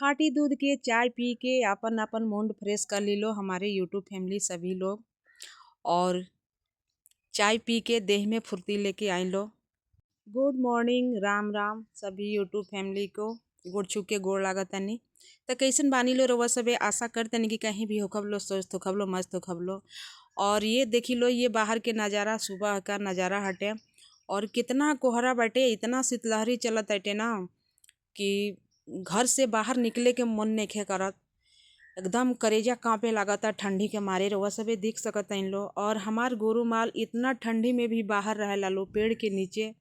खाटी दूध के चाय पी के आपन आपन मूड फ्रेश कर लीलो हमारे यूट्यूब फैमिली सभी लोग और चाय पी के देह में फुर्ती लेके आई लो। गुड मॉर्निंग, राम राम सभी यूट्यूब फैमिली को गोड़ छू के गोड़ लागतनी। त कैसन बानी लो रउआ सबे, आशा करतनी कि कहीं भी होखब लो स्वस्थ होखब लो मस्त होखब लो। और ये देखी लो, ये बाहर के नज़ारा, सुबह का नज़ारा हटे और कितना कोहरा बाटे, इतना शीतलहरी चलत हटे ना कि घर से बाहर निकले के मन नइखे करत, एकदम करेजा कांपे लागता ठंडी के मारे। रउआ सबे देख सकत हइन लो। और हमार गोरू माल इतना ठंडी में भी बाहर रहेला लो पेड़ के नीचे,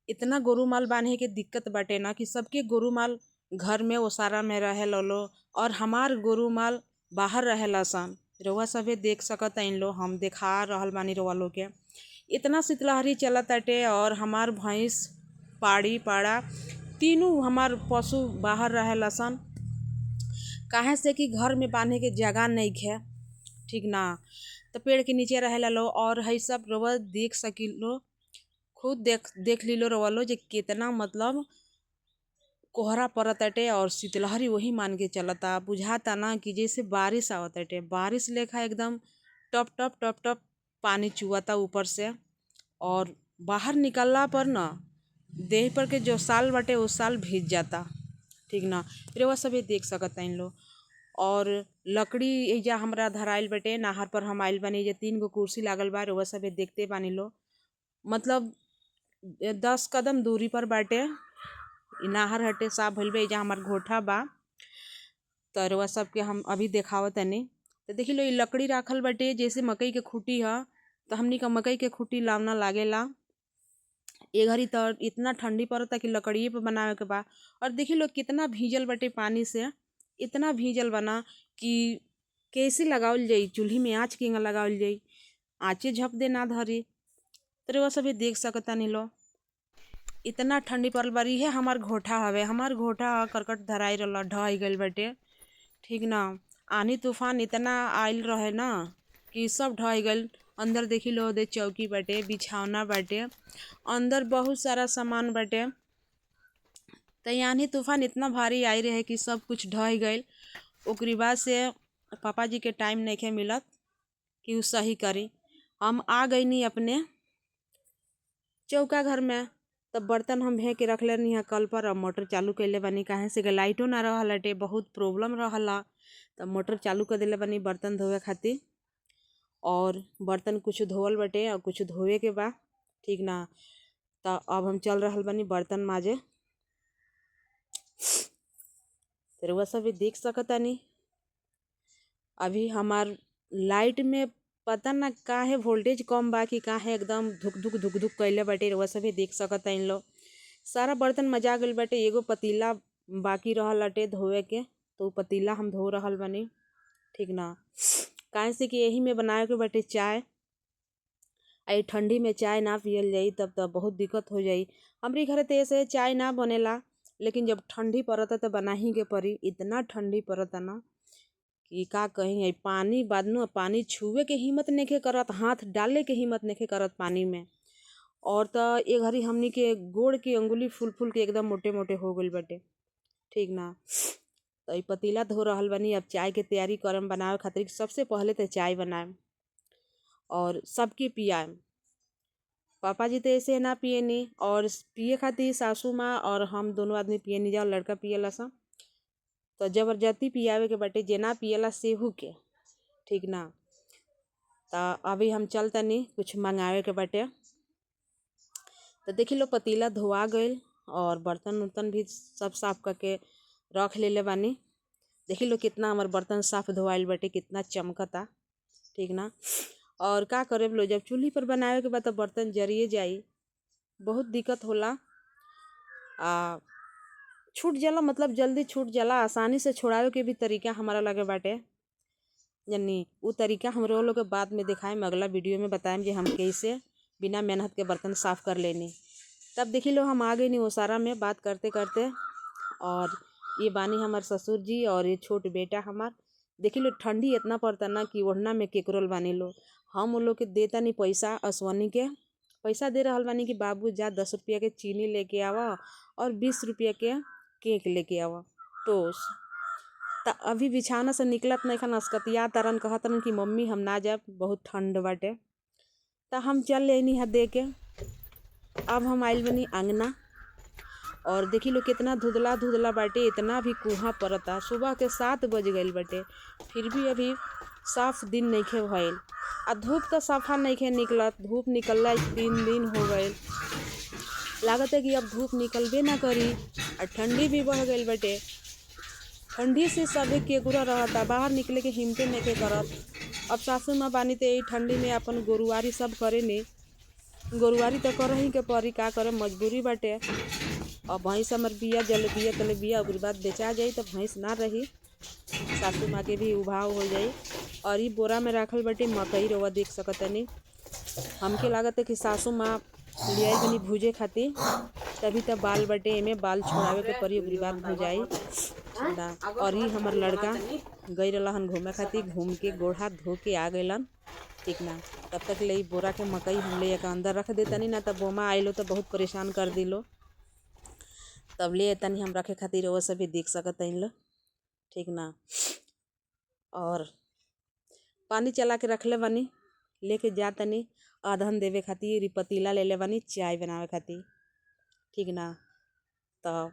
इतना गोरू माल बांधे के दिक्कत बाटे ना कि सबके गोरू माल घर में ओसारा में रहे लो और हमार गोरू माल बाहर रहेला सन। रउआ सबे देख सकत हइन लो, हम देखा रहल बानी रउआ लोग के। इतना शीतलहरी चलत हटे और हमार भैंस पाड़ी पाड़ा तीनों हमार पशु बाहर रहेला सन, काहे से कि घर में बांधे के जगह नइखे, ठीक ना, तो पेड़ के नीचे रहेला लो। और हई सब रउआ देख सकिलो, खुद देख लीलो रउआ लो जे कितना मतलब कोहरा परत हटे और शीतलहरी वही मान के चलता। बुझाता ना कि जैसे बारिश आवत हटे, बारिश लेखा एकदम टप टप टप टप पानी चुआता ऊपर से। और बाहर निकलला पर ना देह पर के जो साल बाटे वो साल भीज जाता, ठीक ना। रउआ सबे देख सकत हइन लो। और लकड़ी एइजा हमरा धराइल बाटे, नहर पर हम आइल बानी, एइजा 3 गो कुर्सी लागल बा, रउआ सबे देखते बानी लो। मतलब 10 कदम दूरी पर बाटे नहर हटे, साफ भइल बा। एइजा हमार घोठा बा, त रउआ सबके हम अभी देखावतनी। तो देखी लो, ये लकड़ी राखल बाटे जैसे मकई के खूटी ह, तो हमनी का मकई के खूटी लावना लागेला। ए घड़ी तो इतना ठंडी पड़ता कि लकड़िए पे बनावे के बा। और देखी लो कितना भीजल बाटे पानी से, इतना भीजल बना कि कैसे लगावल जाई चूल्ही में, आँच केंगा लगावल जाई, आँचे झप दे ना धरी। तो रउआ सबे देख सकतानी लो, इतना ठंडी पड़ल बारी। है हमार घोठा हवे, हमार घोठा करकट धराई रहल, ढह गइल बाटे, ठीक ना। आंधी तूफान इतना आइल रहे ना कि सब ढह गइल। अंदर देखी लो, दे चौकी बाटे, बिछौना बाटे, अंदर बहुत सारा सामान बाटे। तो आंधी तूफान इतना भारी आई रहे कि सब कुछ ढह गइल। ओकरी बाद से पापा जी के टाइम नइखे मिलत कि उ सही करी। हम आ गइनी अपने चौका घर में, तब बर्तन हम भे के रख लेनी है कल पर। अब मोटर चालू कैले बानी, काहे से लाइटो ना रहल हटे, बहुत प्रॉब्लम रहला, तब मोटर चालू कर देले बानी बर्तन धोवे खातिर। और बर्तन कुछ धोवल बाटे और कुछ धोवे के बा, ठीक ना। तो अब हम चल रहल बानी बर्तन माजे। रउआ सब देख सकतानी अभी हमार लाइट में पता ना काहे वोल्टेज कम बा कि काहे एकदम धुक धुक धुक धुक कैले बाटे। रउआ सबे देख सकतानी लो। सारा बर्तन मजा गइल बाटे, एगो पतीला बाकी रहल हटे धोवे के, तो पतीला हम धो रहल बानी, ठीक ना। काहे से कि यही में बनावे के बाटे चाय, आ ठंडी में चाय ना पियल जाई तब तो बहुत दिक्कत हो जाई। हमरी घरे तो ऐसे चाय ना बनेला, लेकिन जब ठंडी पड़ता तो बनाही के पड़ी। इतना ठंडी पड़ता ना कि का कहीं, पानी बाद में पानी छुए के हिम्मत नइखे करत, हाथ डाले के हिम्मत नइखे करत पानी में। और तो ए घड़ी हमनी के गोड़ के अंगुली फूल फूल के एकदम मोटे मोटे हो गइल बाटे, ठीक ना। तो ई पतीला धो रहल बानी, अब चाय के तैयारी करम बनावे खातिर। सबसे पहले तो चाय बनाएम और सबके पियाएम। पापा जी तो ऐसे ना पियनी, और पिए खातिर सासू माँ और हम दोनों आदमी पियनी जाओ, लड़का पियला सा तो जबरदस्ती पियावे के बाटे, जेना पियला सेहू के, ठीक ना। तो अभी हम चलतनी कुछ मंगावे के बाटे। तो देखी लो पतीला धोआ गइल और बर्तन उर्तन भी सब साफ करके रख लेले बानी। देखी लो कितना हमार बर्तन साफ धोआइल बाटे, कितना चमकता, ठीक ना। और का करे लो, जब चूल्ही पर बनावे के बाद तो बर्तन जरिए जाई, बहुत दिक्कत होला। आ छूट जाला, मतलब जल्दी छूट जाला, आसानी से छोड़ावे के भी तरीका हमारा लगे बाटे, यानी उ तरीका हम लोग के बाद में दिखाएम, अगला वीडियो में बताएम कि हम कैसे बिना मेहनत के बर्तन साफ़ कर लेनी। तब देखी लो हम आ गई नी ओसारा में बात करते करते। और ये बानी हमार ससुर जी और ये छोट बेटा हमार। देखी लो ठंडी इतना पड़ता ना कि ओढ़ना में केकरोल बानी लो। हम उन लोग के देता नहीं पैसा, असवनी के पैसा दे रहल बानी कि बाबू जा 10 रुपया के चीनी लेके आवा और 20 रुपया के केक लेके आवा टोस। त अभी बिछौना से निकलत नइखन, असकतिया तरन, कहत रन कि मम्मी हम ना जाब, बहुत ठंड बाटे। त हम चल अइनी ह दे के। अब हम आइल बनी अंगना और देखी लो कितना धुंधला धुंधला बाटे, इतना भी कुहा परता। सुबह के 7 बज गइल बाटे, फिर भी अभी साफ दिन नइखे भइल आ धूप त साफा नइखे निकलत। धूप निकलला 3 दिन हो गइल, लागत है कि अब धूप निकलबे ना करी आ ठंडी भी बढ़ गइल बाटे। ठंडी से सभे केकुरा रहता, बाहर निकले के हिम्मते नइखे करत। अब सासू माँ बानी त एही ठंडी में अपन गोरुवारी सब करेनी, गोरुवारी त करही के परी, का करे मजबूरी बाटे। अब भैंस हमर बिया जल बिया तले बिया, ओकरी बाद बेचा जाई त भैंस ना रही, सासू माँ के भी उभाव हो जाई। और ई बोरा में राखल बाटे मकई, रउआ देख सकतनी। हमके लागत है कि सासू माँ लियाइल बनी भूजे खातिर, तभी त बाल बाटे एमे, बाल छोड़ावे के परी ओकरी बाद भुजाई ना। और ई हमर लड़का गई रहलन घूमे खातिर, घूम के गोड़ हाथ धो के आ गइलन, ठीक ना। तब तक ले बोरा के मकई हम ले के अंदर रख देतनी ना, तब बोमा आइलो तो बहुत परेशान कर दिलो। तब ले तनी हम रखे खातिर, वो सभी देख सकत लो, ठीक ना। और पानी चला के रखले बानी, लेके जा तनी आधन देवे खातिर, पतीला ले ले बानी चाय बनावे खातिर, ठीक ना। तो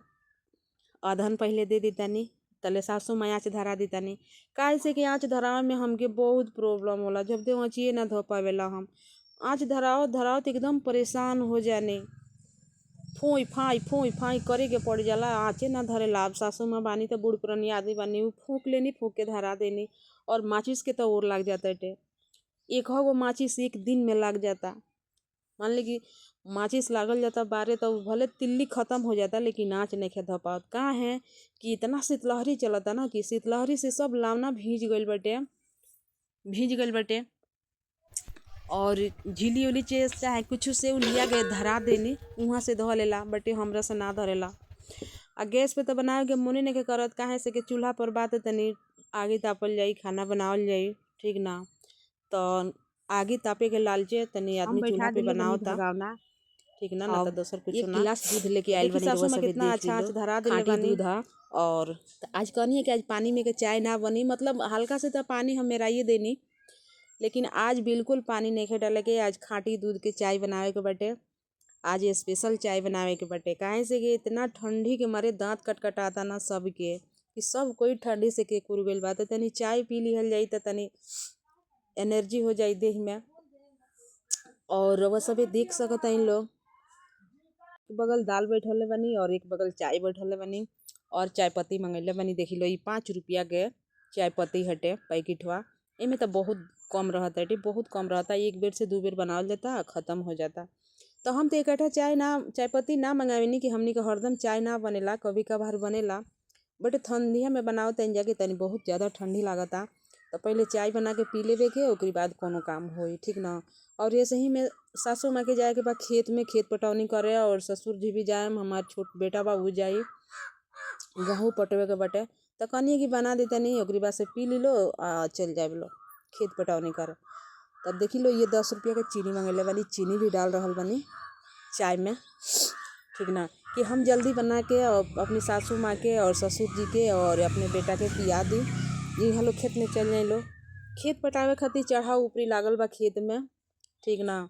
आधन पहले दे देतानी, तले सासू माँ आँच धरा देतानी। काहे से कि आँच धरावे में हमके बहुत प्रॉब्लम होला, जब दे आँचिए ना धो पावेला हम। आँच धराओ धराओ तो एकदम परेशान हो जाने, फोई फाई फोई फाई करे के पड़ जाला, आँचे ना धरेला। अब सासू माँ बानी त बूढ़ पुरानी आदमी बानी, उ फूँक लेनी, फूँक के धरा देनी। और माचिस के तो और लाग जाता टे, एक गो माचिस एक दिन में लाग जाता। मान ली कि माचिस लागल जाता बारे तो भले तिल्ली ख़त्म हो जाता, लेकिन आँच नइखे ध पावत। का है कि इतना शीतलहरी चलता ना कि शीतलहरी से सब लावना भीज गइल बाटे, भीज गइल बाटे। और झिली उली चेस चाहे कुछ से लिया के धरा देनी, वहाँ से धो लेला, बटे हमरा से ना धरेला। आ गैस पे तो बनावे के मोने नइखे करत, काहे से कि चूल्हा पर बात तनी आगी तापल जाई, खाना बनावल जाई, ठीक ना। तो आगी तापे के लालचे तनी आदमी चूल्हा पे बनावता, ठीक ना, ना तो दोसर कुछ ना। एक गिलास दूध लेके आइल बनी, रउआ सब कितना अच्छा आँच धरा देले बानी दूध। और आज कहनी है कि आज पानी में के चाय ना बनी, मतलब हल्का से तो पानी हम मेराइए देनी, लेकिन आज बिल्कुल पानी नहीं डाले के, आज खाटी दूध के चाय बनावे के बाटे। आज स्पेशल चाय बनावे के बाटे, काहे से कि इतना ठंडी के मारे दांत कटकटाता ना सबके, कि सब कोई ठंडी से के कुर गइल बा। त तनी चाय पी लिहल जाई त तनी एनर्जी हो जाई देह में। और रउआ सभे देख सकत हइन लोग, एक बगल दाल बैठौले बानी और एक बगल चाय बैठौले बानी और चाय पत्ती मंगैले बानी। देखी लो, ई 5 रुपया के चाय पत्ती हटे पैकेटवा, एमे त बहुत कम रहता है, बहुत कम रहता है, एक बेर से 2 बेर बनावल जाता, ख़त्म हो जाता। तो हम तो इकट्ठा चाय ना, चाय पत्ती ना मंगावेनी कि हमनी के हरदम चाय ना बनेला, कभी कभार बनेला, बट ठंडिया में बनाओ तनी जाके तनी बहुत ज़्यादा ठंडी लागता, तो पहले चाय बना के पी लेवे के, ओकरी बाद कोनो काम होई, ठीक ना। और ऐसे ही में सासू माँ के जाए के बाद खेत में खेत पटौनी करे, और ससुर जी भी जाए, हमार छोट बेटा बा उ जाई गेहूँ पटवे के बाटे, तो कहनी कि बना देतनी, ओकरी बाद से पी लीलो आ चल जाए लो खेत पटौनी करे। तब देखी लो, ये 10 रुपया के चीनी मंगैले बानी, चीनी भी डाल रहल बानी चाय में, ठीक ना, कि हम जल्दी बना के और अपनी सासू माँ के और ससुर जी के और अपने बेटा के पिया दी। यहाँ लोग खेत में चल जाए लो, खेत पटावे खातिर चढ़ाव ऊपरी लागल बा खेत में, ठीक ना।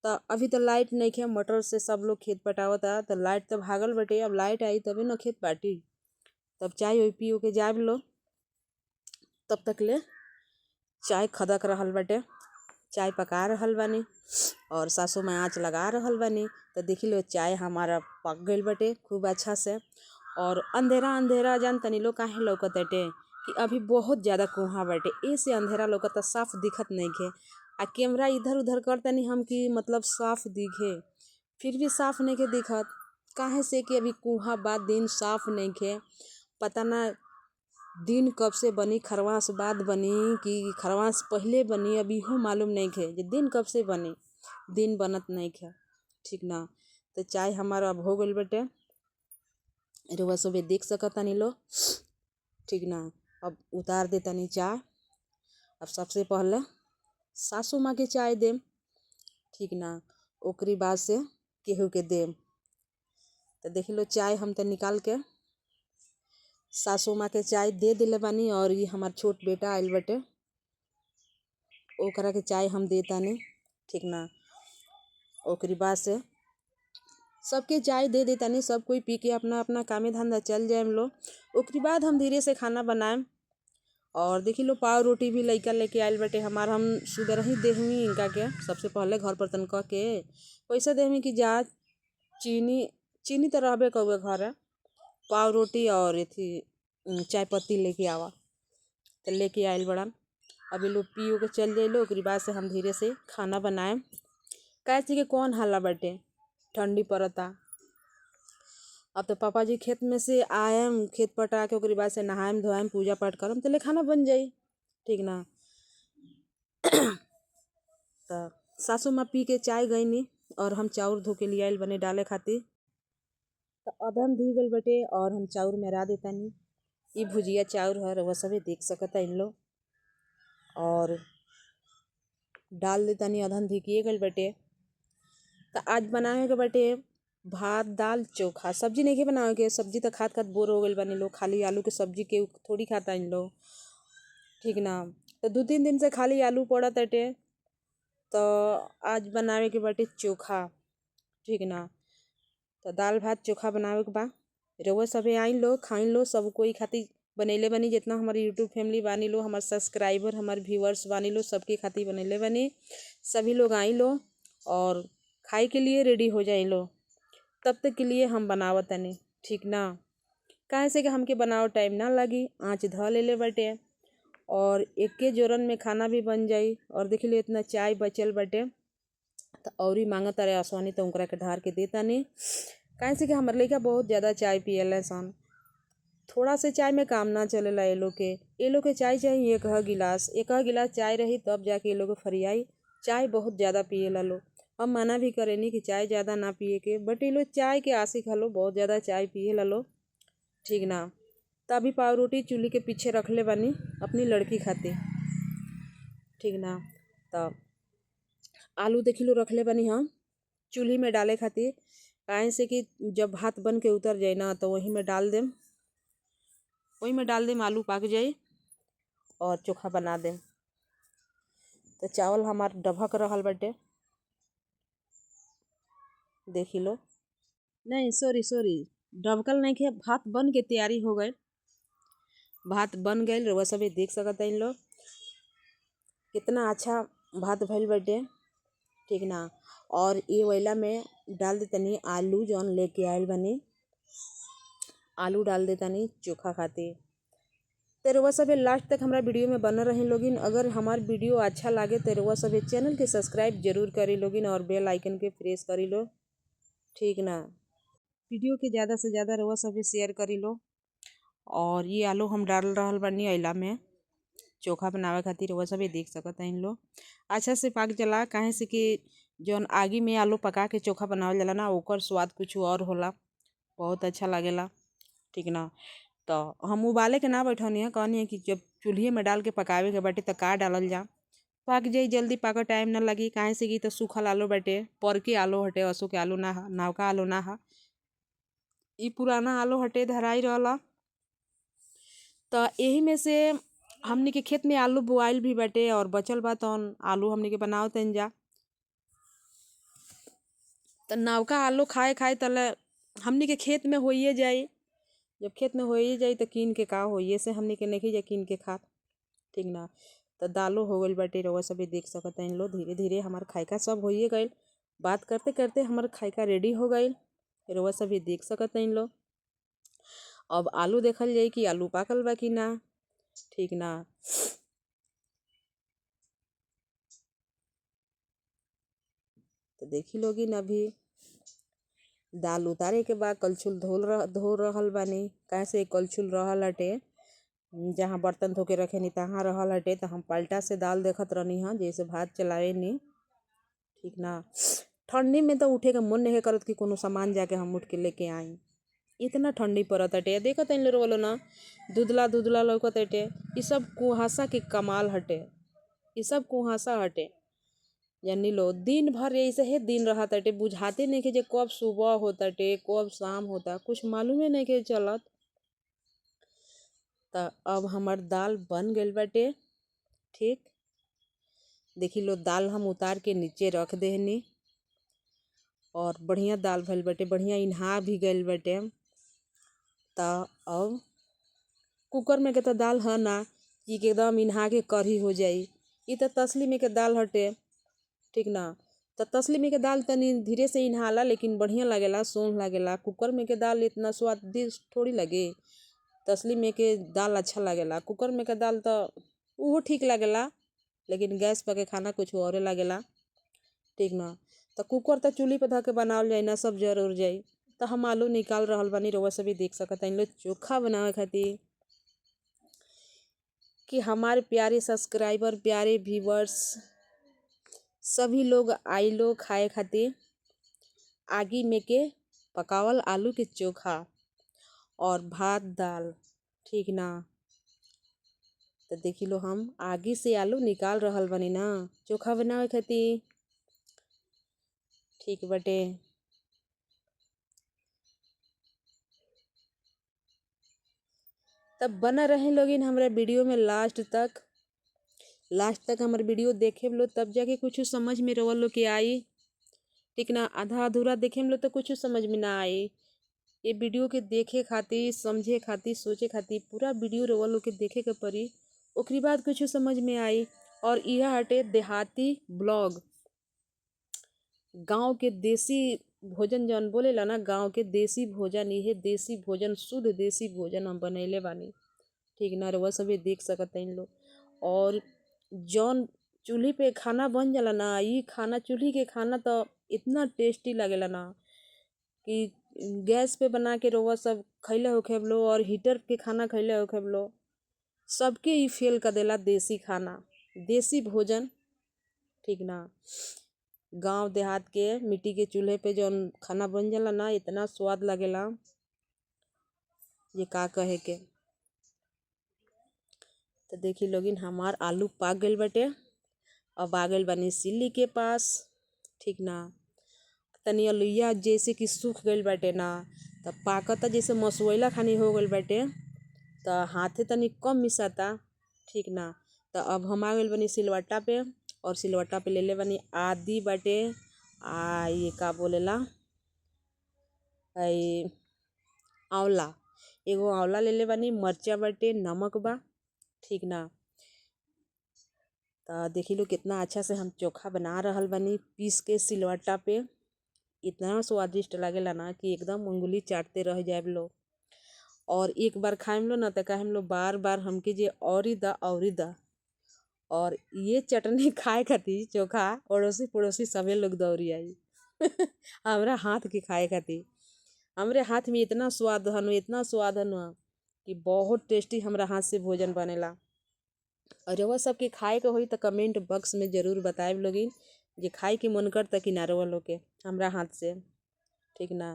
तो अभी तो लाइट नहीं खे, मोटर से सब लोग खेत पटावता, तो लाइट तो भागल बटे, अब लाइट आई तभी ना खेत पाटी, तब चाय ओय पी के जाए लो। तब तक ले चाय खदक रहल बाटे, चाय पका रहल बानी और सासू माँ आँच लगा रहल बानी। तो देखी लो चाय हमारा पक गइल बाटे खूब अच्छा से। और अंधेरा अंधेरा जान तनी लो काहे लौकताटे कि अभी बहुत ज़्यादा कुहा बाटे, ऐसे अंधेरा लौकता, साफ दिखत नइखे। आ कैमरा इधर उधर कर तनी हम कि मतलब साफ दिखे, फिर भी साफ नइखे दिखत, काहे से कि अभी कुहा बा, दिन साफ नइखे, पता ना दिन कब से बनी, खरवास बाद बनी कि खरवास पहले बनी, अभी इहो मालूम नइखे जे दिन कब से बनी, दिन बनत नइखे, ठीक ना। तो चाय हमारा अब हो गइल बाटे, रउआ सभे देख सकतानी लो, ठीक ना। अब उतार देतानी चाय। अब सबसे पहले सासू माँ के चाय देम, ठीक ना, ओकरी बाद से केहू के देम। तो देख लो चाय हम तो निकाल के सासू माँ के चाय दे दिले बानी और ये हमार छोट बेटा आइल बटे, ओकरा के चाय हम देतानी, ठीक ना। ओकरी बाद से सबके चाय दे देतानी, सब कोई पी के अपना अपना कामे धंधा चल जाए हम लोग। ओकरी बाद हम धीरे से खाना बनाएम। और देखी लो पाव रोटी भी लइका लेके आइल बटे हमार। हम सुबह ही देहमी इनका के सबसे पहले घर पर तनका के पैसा देहमी कि जा चीनी, चीनी तो रहबे कौए घर, पाव रोटी और एथी चाय पत्ती लेके आवा। तो लेके आइल बड़न। अभी लोग पी के चल जाइलो। ओकरी बाद से हम धीरे से खाना बनाएम। काहे से कि कौन हल्ला बटे, ठंडी पड़ता। अब तो पापा जी खेत में से आएम, खेत पटा के ओकरी बाद से नहाएम धोएम पूजा पाठ करम तले खाना बन जाई, ठीक ना। तो सासू माँ पी के चाय गईनी और हम चाउर धो के लिए आइल बने डाले खातिर। तो अदहन धी गइल बटे और हम चाउर मेरा देतानी। ई भुजिया चाउर है, रउआ सभे देख सकता इन लोग। और डाल देतानी, अदहन धिकिए गइल बटे। तो आज बनावे के बटे भात दाल चोखा। सब्जी नहीं बनावे के, सब्जी तो खात खात बोर हो गइल बानी लोग। खाली आलू के सब्जी के थोड़ी खाता इन लोग, ठीक ना। तो 2-3 दिन से खाली आलू पड़त अटे। तो आज बनावे के बटे चोखा, ठीक ना। तो दाल भात चोखा बनावे के बा। रउआ सभे आइन लो, खाइन लो, सब कोई खातिर बनैले बनी। जितना हमारे यूट्यूब फैमिली बानी लो, हमार सब्सक्राइबर, हमार व्यूअर्स बानी लो, सबके खातिर बनैले बनी। सभी लोग आई लो और खाए के लिए रेडी हो जाए लो। तब तक के लिए हम बनावतनी, ठीक ना। काहे से कि हमके बनाव टाइम ना लगी, आँच ध लेले बटे और एके जोरन में खाना भी बन जाई। और देख लो इतना चाय बचल बटे तो और ही मांगत रहे आसवानी, तो उनकरा के ढार के देतानी। काहे से कि हमार लइका बहुत ज़्यादा चाय पियला सन। थोड़ा से चाय में काम ना चलेला ए लोग के। ए लोग के चाय चाहिए एक गिलास, एक गिलास चाय रही तब जाके ए लोग के फरियाई। चाय बहुत ज़्यादा पियला लोग। हम मना भी करेनी कि चाय ज़्यादा ना पिए के, बट ये लोग चाय के आशिक हलो, बहुत ज़्यादा चाय पिए लो, ठीक ना। तभी पाव रोटी चूल्ही के पीछे रख ले बानी अपनी लड़की खातिर, ठीक ना। तो आलू देखी लो रख ले बानी हम चूल्ही में डाले खातिर। काहे से कि जब भात बन के उतर जाए ना तो वही में डाल देम, वही में डाल देम, आलू पाक जाए और चोखा बना देम। तो चावल हमार डबक रहल बटे, देखी लो। नहीं सॉरी सॉरी, डबकल नहीं खे, भात बन के तैयारी हो गए। भात बन गए, रउआ सभी देख सकत इन लोग कितना अच्छा भात भइल बटे, ठीक ना। और ये वैला में डाल देतनी आलू जौन लेके आयल बनी, आलू डाल देतनी चोखा खातिर। तो रउआ सभे लास्ट तक हमारा वीडियो में बनल रही लोगिन। अगर हमार वीडियो अच्छा लागे तो रउआ सभे चैनल के सब्सक्राइब जरूर करी लोगिन और बेल आइकन के प्रेस करी लो, ठीक ना। वीडियो के ज़्यादा से ज़्यादा रउआ सभे शेयर करी लो। और ये आलू हम डाल रहल बानी अइला में चोखा बनावे खातिर, रउआ सभे देख सकत हइन लो। अच्छा से पाक जला, काहे से कि जौन आगी में आलू पका के चोखा बनावल जाला ना, ओकर स्वाद कुछ और होला, बहुत अच्छा लागेला, ठीक ना। तो हम उबाले के ना बैठनी है, कहनी है कि जब चूल्हे में डाल के पकावे के बाटे तो का डालल जा, पाक जाई जल्दी, पाक टाइम ना लगी। काहे से कि तो सूखल आलू बाटे, परके आलू हटे, असो के आलू ना हा, नवका आलू ना हा, ई पुराना आलू हटे धराई रहला। तो यही में से हमनी के खेत में आलू बोआइल भी बाटे और बचल बा तौन आलू हमनी के बनावतन जा। तो नवका आलू खाए खाए तले हमनी के खेत में होइए जाई, जब खेत में होइए जाई तो कीन के का होइए से हमनी के नहीं जा कीन के खा, ठीक ना। तो दालो हो गइल बाटे, रउआ सभी देख सकत हइन लो। धीरे धीरे हमार खाइका सब होइए गइल, बात करते करते हमार खाइका रेडी हो गइल, रउआ सभी देख सकत हइन लो। अब आलू देखल जाई कि आलू पाकल बा कि ना, ठीक ना। तो देखी लोगिन अभी दाल उतारे के बाद कलछुल धो रहल बानी। काहे से कलछुल रहल हटे, जहाँ बर्तन धो के रखेनी तहाँ रहल हटे। तो हम पलटा से दाल देखत रहनी हँ, जैसे भात चलावे नी, ठीक ना। ठंडी में तो उठे के मन नहीं करत कि कोनो सामान जाके हम उठ के लेके आई, इतना ठंडी पड़त हटे। देखत हइन लोग ना, धुंधला धुंधला लौकत हटे। ई सब कुहासा के कमाल हटे, ई सब कुहासा हटे, जानी लो। दिन भर ऐसे ही दिन रहत हटे, बुझाते नहीं कि जे कब सुबह होता हटे कब शाम होता, कुछ मालूमे नहीं के चलत। त अब हमार दाल बन गइल बाटे। ठीक, देखी लो दाल हम उतार के नीचे रख देहनी और बढ़िया दाल भइल बाटे, बढ़िया इन्हा भी गइल बाटे। त अब कुकर में के त दाल ह ना कि एकदम इन्हा के कढ़ी हो जाई, इ त तसली में के दाल हटे। ठीक ना, त तसली में के दाल तनी धीरे से इन्हाला लेकिन बढ़िया लागेला, सोंध लागेला। कुकर में के दाल इतना स्वादिष्ट थोड़ी लगे, तसली में के दाल अच्छा लागेला। कुकर में के दाल त उहो ठीक लागेला, लेकिन गैस पर के खाना कुछ औरे लागेला। ठीक ना, त कुकर त चूल्ही पर धऽ के बनावल जाई ना, सब जर उर जाई। त हम आलू निकाल रहल बानी, रउआ सभी देख सकतानी लो चोखा बनावे खातिर कि हमारे प्यारे सब्सक्राइबर, प्यारे व्यूअर्स सभी लोग आइलो खाए खातिर आगी में के पकावल आलू के चोखा और भात दाल। ठीक ना, तो देखी लो हम आगी से आलू निकाल रहल बानी ना चोखा बनावे खातिर। ठीक बटे। तब बना रहे लोगिन हमरा वीडियो में लास्ट तक, लास्ट तक हमार वीडियो देखे लो तब जाके कुछ समझ में रउआ लोग के आई। ठीक ना, आधा अधूरा देखे लो तो कुछ समझ में ना आई। ये वीडियो के देखे खातिर, समझे खातिर, सोचे खातिर पूरा वीडियो रउआ लोग के देखे के पड़ी, ओकरी बाद कुछ समझ में आई। और यह हटे देहाती ब्लॉग, गांव के देसी भोजन जौन बोलेला ना, गांव के देसी भोजन, इहे देसी भोजन, शुद्ध देसी भोजन हम बनैले बानी। ठीक ना, रउआ सभी देख सकतानी लो। और जौन चूल्ही पे खाना बन जाला ना, इ खाना चूल्ही के खाना तो इतना टेस्टी लागेला ना कि गैस पे बना के रउआ सब खैले होखेब लो और हीटर के खाना खैले होखेब लो, सबके इ फेल कर देला देसी खाना, देसी भोजन। ठीक ना, गांव देहात के मिट्टी के चूल्हे पे जौन खाना बन जाला ना, इतना स्वाद लागेला ये का कहे के। तो देखी लोगिन हमार आलू पाक गइल बाटे। अब आ गइल बानी सिल्ली के पास। ठीक ना, तनी अलुइया जैसे कि सूख गइल बाटे ना, त पाकत जैसे मसुआइला खानी हो गइल बाटे, त हाथे तनी कम मिसाता। ठीक ना, त अब हम आ गइल बानी सिलवट्टा पे और सिलवट्टा पे लेले बानी आदी बाटे आ ये का बोलेला आंवला, एगो आंवला लेले बानी, मरचा बाटे, नमक बा। ठीक ना, त देखी लो कितना अच्छा से हम चोखा बना रहल बानी पीस के सिलवट्टा पे। इतना स्वादिष्ट लागेला ना कि एकदम उंगली चाटते रह जाए लो। और एक बार खाएम लो ना तो कहेम लो बार बार हमके जे औरी दा औरी दा। और ये चटनी खाए खातिर चोखा अड़ोसी पड़ोसी सभी लोग दौड़ी आई हमरा हाथ के खाए खातिर। हमरे हाथ में इतना स्वाद हन, इतना स्वाद हन कि बहुत टेस्टी हमरा हाथ से भोजन बनेला। और रउआ सबके खाए के होई तो कमेंट बॉक्स में ज़रूर बताएब लोगिन जे खाए के मन करता कि ना रउआ लोग के हमरा हाथ से। ठीक ना,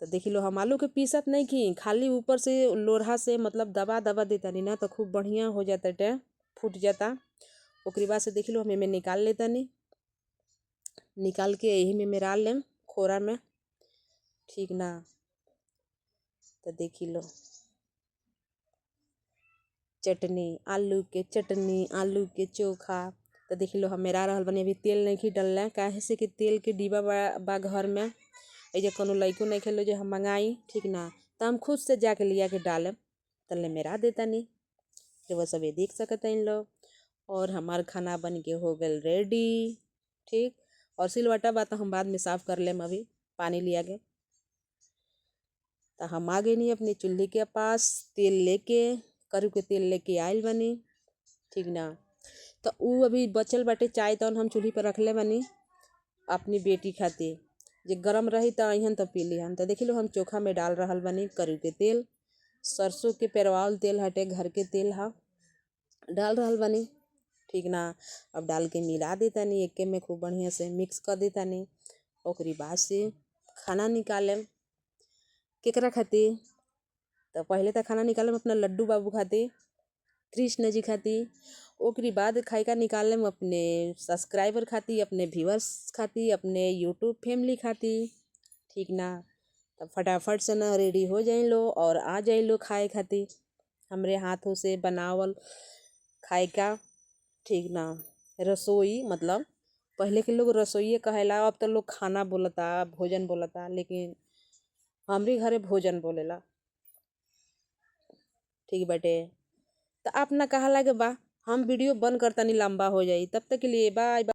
तो देखी लो हम आलू के पीसत नहीं की, खाली ऊपर से लोढ़ा से मतलब दबा दबा देतानी ना तो खूब बढ़िया हो जाता टे, फूट जाता। ओकरी बाद से देखी लो हम एमे निकाल लेतानी, निकाल के यही में मेरा लेम खोरा में। ठीक ना, तो देखी लो चटनी, आलू के चटनी, आलू के चोखा। तो देखी लो हम मेरा रहल बानी, अभी तेल नहीं डलले, काहे से कि तेल के डिब्बा बा घर में, एजे कोनो लइको नहीं खेलो जो हम मंगाई। ठीक ना, तो हम खुद से जाके लिया के डालेम, तले मेरा देतानी, रउआ सब देख सकतानी लो। और हमार खाना बन के हो गइल रेडी। ठीक, और सिलवट्टा बा तो हम बाद में साफ़ कर लेम, अभी पानी लिया के। तो हम आ गइनी अपने चूल्हे के पास, तेल लेके, करू के तेल लेके आइल बानी। ठीक ना, तो उ अभी बचल बाटे चाय तौन हम चूल्ही पर रखले बानी अपनी बेटी खातिर, जे गरम रही त अइहन त पी लिहन। तो देखी लो हम चोखा में डाल रहल बानी करू के तेल, सरसों के पेरवावल तेल हटे, घर के तेल हा, डाल रहल बानी। ठीक ना, अब डाल के मिला देतानी एके में, खूब बढ़िया से मिक्स कर देतानी। ओकरी बाद से खाना निकालेम केकरा खातिर, तो पहले तो खाना निकालेम अपना लड्डू बाबू खातिर, कृष्ण जी खातिर। ओकरी बाद खाइका निकालेम अपने सब्सक्राइबर खातिर, अपने व्यूअर्स खातिर, अपने यूट्यूब फैमिली खातिर। ठीक ना, तब फटाफट से ना रेडी हो जाए लो और आ जाए लो खाए खातिर। हमरे हाथों से बनावल खाए का, ठीक ना। रसोई मतलब पहले के लोग रसोइये कहेला, अब तो लोग खाना बोलता, भोजन बोलता, लेकिन हमरे घरे भोजन बोलेला। ठीक बाटे। तो अपना कहा लगे बा, हम वीडियो बंद करतनी, लंबा हो जाई। तब तक के लिए बाय बाय।